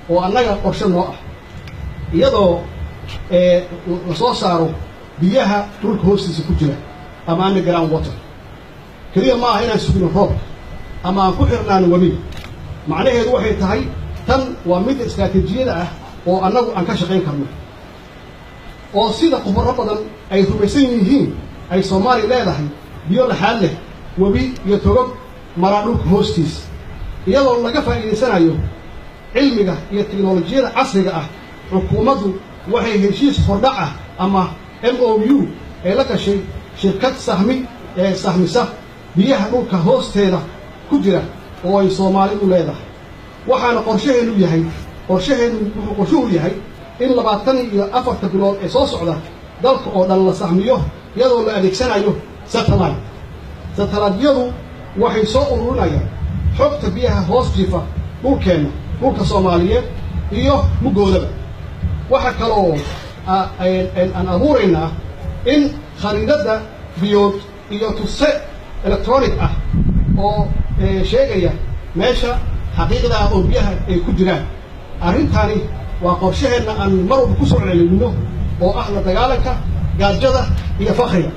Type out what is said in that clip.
Oo annaga qorshe noo ah, iyadoo la soo saaro biyaha dhulka hoostiisa ku jira ama underground water. Keliya ma aha inaan sugno roobka ama aan ku xirnaano webiga. Macnaheedu waxay tahay, tan waa midda istraatiijiyada ah oo annagu aan ka shaqayn karno, oo sida khubaro badan ay rumaysan yihiin ay Soomaaliya leedahay biyo laxaad leh, webi iyo togog maraa dhulka hoostiisa. Iyadoo laga faa'iidaysanayo cilmiga iyo tiknolojiyada casriga ah, xukuumaddu waxay heshiis hordhac ah ama MOU ay la gashay shirkad sahmi ee sahmisa biyaha dhulka hoosteeda ku jira oo ay Soomaalidu leedahay. Waxaana qorshaheennu yahay, qorshaheennu wuxuu qorshuhu yahay in 24-ta bilood ee soo socda dalka oo dhan la sahmiyo, iyadoo la adeegsanayo satellite. Satellite-yadu waxay soo ururinayaan xogta biyaha hoos jiifa dhulkeenna, dhulka Soomaaliyeed iyo muggoodaba. Waxaa kaloo aan abuuraynaa in khariidadda biyood iyo tuse electronic ah oo sheegaya meesha xaqiiqda ah oo biyaha ay ku jiraan. Arrintani waa qorshaheenna aan mar walba ku soo celinno oo ah la dagaalanka gaajada iyo fakriga.